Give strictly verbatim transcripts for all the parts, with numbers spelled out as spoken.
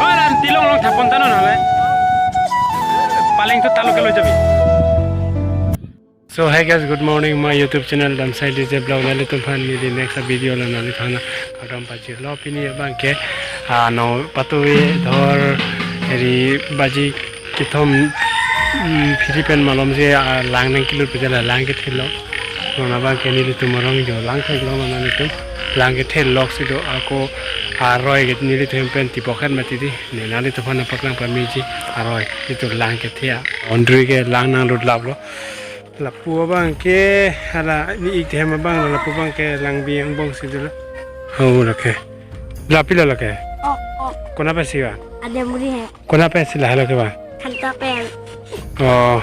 Oran tilong long thapon tano nale. Paling tu talo kelo jabi. So hi guys, good morning, my YouTube channel Damsai D J Vlog. Nanglitumphan neli next video lo nangliphan kardom pajirlo. Pini abangke, ah, no patuve dhor eri baji kethom, mm, phiri pen malom si, ah, lang nangkelut pejala lang kethelo. Non abangke nelitum arong jo lang theklo nanglitum. Lang kethelok si do ako aroi ke nelitum pen tipokhet mati di. Ne nanglitumphan paklang pameji aroi. Itum lang kethe a. Boundary ke lang nanglut laplo. Lapu abangke hala ni ik hem abang lapu abangke lang bi angbong si dolo. Oh, lake. Lapi la lake. Oh, oh. Kona pa si ba? Ada muri hai. Kona pa si la hala ke ba? Khanta pen. Oh,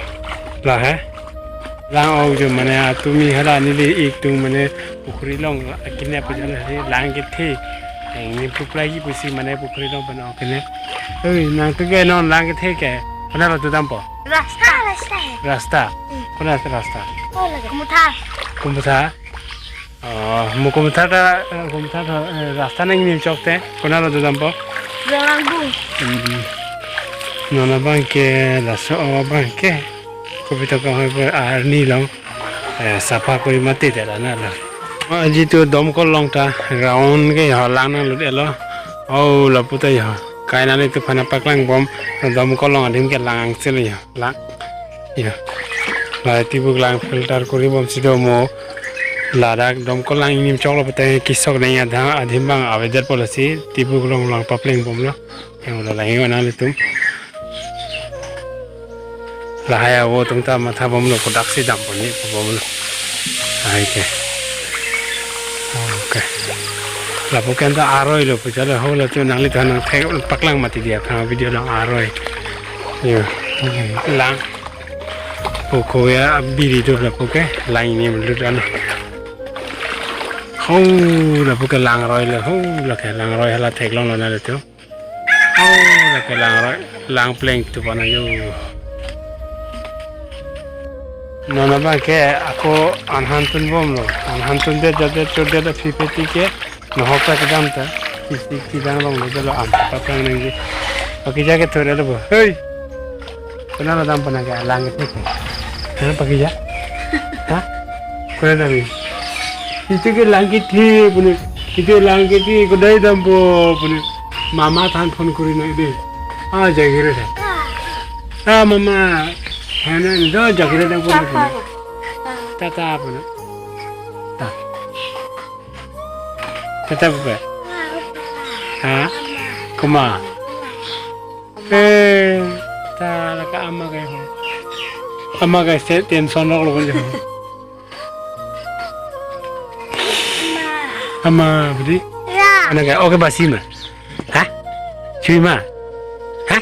la hai. Lang ok jo mane atumi hala neli ik tung mane pukhuri long akine pa jala hai lang kethe. Eng ni puplai ki pusi mane pukhuri long pen ok ne. Oi, nangtum ke non lang kethe ke. Kona lo tu dampo? Rasta, rasta. Rasta. Hmm. Kona rasta? Oh, lake Kumuthar. Kumuthar? Oh, mo Kumuthar ta, eh, Kumuthar ta, eh, rasta nangning chokte. Kona lo tu dampo? Rangbu. Hmm. Non abangke laso abangke. Kopi to kahoi po arni long. Eh, sapha kori mati de la na la. Ah, jitu domkol long ta round ke ho lang nanglut elo. Oh, lapu ta ho. Kai nanglitumphan paklang bom domkol long adim ke lang angse lo ho. Lang. Ho. La tibuk lang filter kori bom si do mo. Ladak domkol lang ingnim choklo pute kisok neng adha adim abang avedet polisi tibuk long lang papleng bomlo. Yang udah lagi mana itu? Lahai avo atum ta matha bomlo, kodak si dampo ne bomlo. Lahai ke. Okay. Lapu ke anta aroi lo pu jala ho la tu nanglitumphan nangthek paklang mati dia kha video lang aroi. Yo. Lang. Poko ya biri do lapu ke lang ingnim lut ano. Ho lapu ke lang roi lo, ho lake lang roi hala theklong lo na le tu. Oh, lake lang roi, lang pleng tu pana yo. Non abangke ako anhan tun bomlo, anhan tundet jadet chodet aphi peti ke, nohok ta kedam ta, isi kidang long lo jalo am ta pang nengji. Pakija ke thore lo bo. Hei. Kona lo dampo nangke lang kethe ke. Ha, pakija? Ha? Kona dam ni? Itum ke lang kethe pune. Itum lang kethe kodai dampo pune. Mama than phone kori nai de. Ah, jagire than. Ah, mama. Hana do jagire dampo pune. Tata pune. Ta. Tata pune. Ha? Kuma. Eh, ta lake ama ke ho. Ama ke se tension rok lo ho. Ama budi. Ra. Ana ke oke basi ma. Ha? Chui ma. Ha?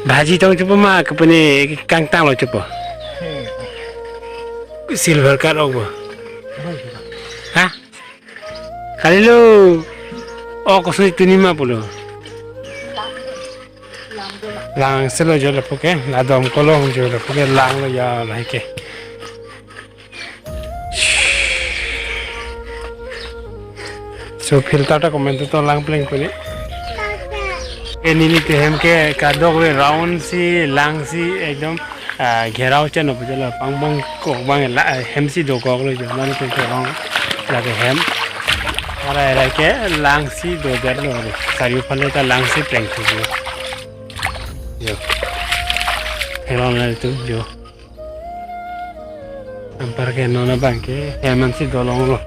Bhaji tong chepo ma ke pune kangtang lo chepo. Silver card ok bo. Ha? Kalilo. Oh, kosonsi tuni ma pulo. Lang selo jo lapu ke, la domkol long jo lapu ke lang lo ya lahai ke. So filter ta comment to lang pleng kuni. Ke neli ke hem ke kadokave round si lang si ekdom ah, gherao chen opo jalo pangbong kok abang la, ah, hem si dokok lo jo, mane pen terong lake hem. Arai arai ke lang si dodet lo, sariu phale ta lang si pleng thu lo. Jo. Helong la tu jo. Anparke non abangke hem ansi dolong lo.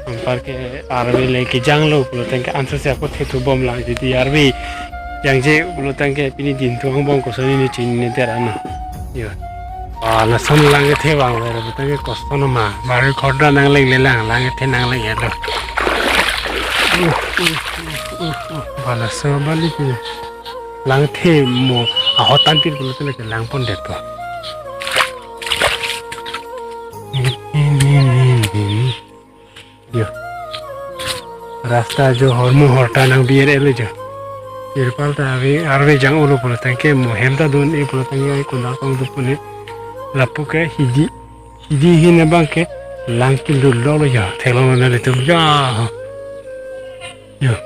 Anparke arve le kejang lo pulo tangke ansose ako thethu bom lang, jodi arve jangje pulo tangke pini din thu angbong kosonsi ne chinine der ano. Jo. Ah, lason lang kethe abang lo pulo tangke kosto no ma. Bari khorda nang leng le lang, lang kethe nang leng lo. Ba laso balik ni. Lang kethe mo ahotan pil pulo tangke lang pon det po. Jo. Rasta jo hormu horta nang B R L jo. Irpal ta arve, arve jang ulo pulo tangke mo hem ta dun e pulo tangke ai kundal kong dup pune. Lapu ke hidi, hidi hin abangke Lang kelut lo lo ya, theklong lo nanglitum ya. Ya.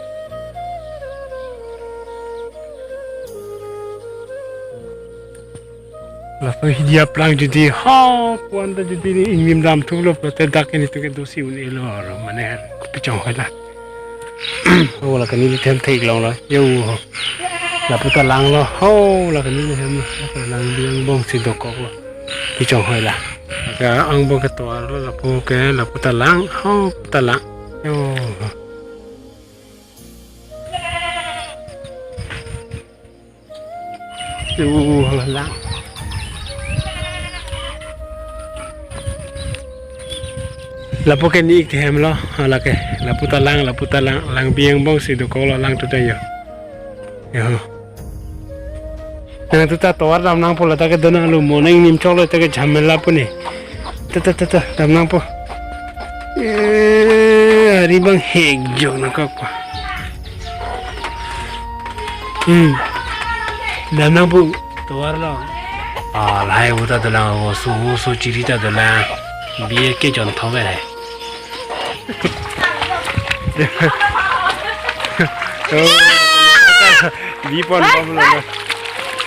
Laso hidi aplang jodi ha puan ta jodi ni ingnim dam thuklo pulote dak nelitum ke dosi un-elo aro mane kopi chonghoi la. Ho la kanili them theklong lo. Yo. Lapu ta lang lo. Ho la kanili hem lo. Lang bi angbong si dokok lo. Kechonghoi la. Ka angbong ketovar lo lapu ke lapu ta lang. Ho ta lang. Yo. Yo, lang. Lapu ke ni ik hem lo, hala ke. Lapu ta lang, lapu ta lang, lang bi angbong si dokok lo lang tuta yo. Yo. Nangtum ta tovar dam nangpo la ta ke dona lu mo nang nim chok lo ta ke jhamela pu ni. Ta ta ta ta dam nangpo. Eh, ari bang hek jok nangkok pa. Hmm. Dam nangpo tovar lo. Ah, lahai uta dolang, oso oso chiri ta dolang. Bi ke jon thong ke hai. Oh, bi pon bom lo na.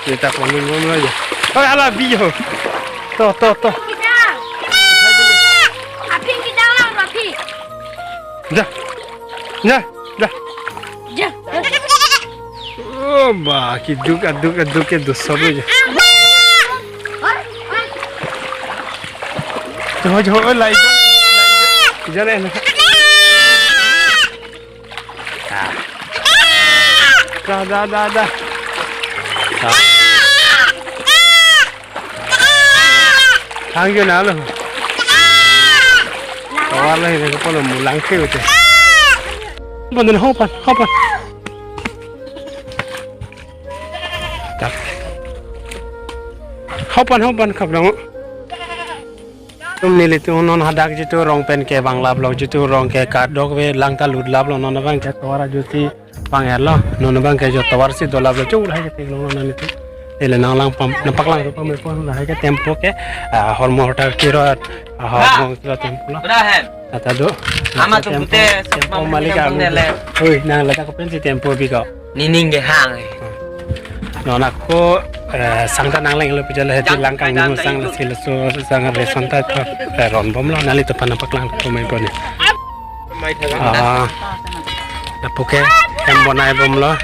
Ye ta pon bom lo ya. Oh, ala bi yo. To, to, to. Kidang. Aphi kidang lang, aphi. Ja. Ja, ja. Ja. Oh, ba, keduk, aduk, aduk, keduk, sob lo ya. Jo, jo, lai, jo, lai, jo. Jare na. Ah. Da, da, da, da. Ah. Hang jo na lo. Kawar la ini ko lo mulang ke ute. Bon den hopan, hopan. Tak. Hopan, hopan kap dong. Tum nelitum non hadak jitu rong pen ke bang lap lo jitu rong ke kadok ve lang ta lut lap lo non abang ke tovar ajusi bang er lo non abang ke jo tovar si do lap lo chu lahai ke theklong lo nanglitum. Ele nang lang pam nang paklang pam pon lahai ke tempo ke, ah, hormu hotar kirot, ah, hormu kirot tempo lo. Udah hem. Kata do. Ama tu tempo, pute tempo malik bang amu. Hui, nang lata ko pensi tempo bi ko. Nining ke hang. Non ako, eh, sang ta nang leng lo pejala heti lang kang nang sang sila so sang reson ta to, eh, ron bom lo nanglitum aphan paklang ko mai pon ni. Ah, lapu ke hem bonai bom lo.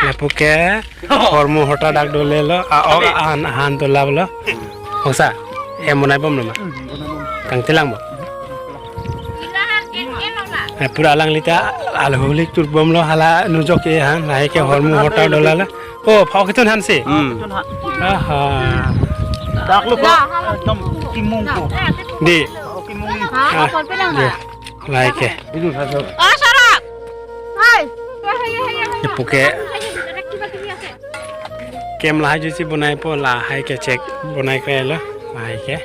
Lapu ke hormu hotar dak dole lo. Ah, ok, ahan, ahan to lap lo. Osa, hem bonai bom lo ma. Kangtilang bo. Eh, pura alanglita alholik tur bom lo hala nujok ke han, lahai ke hormu hotar dola la. Oh, phau ketun han si. Hmm. Aha. Dak lo ko. Ekdom kimung ko. Di. Kimung. Ah, ah, kon pelang di. Na. Lahai ke. Itu satu. Ah, sarak. Hai. Hai, hai, hai, hai. Lapu ke. Kem lahai jusi bonai po lahai ke chek bonai ke lo. Lahai ke.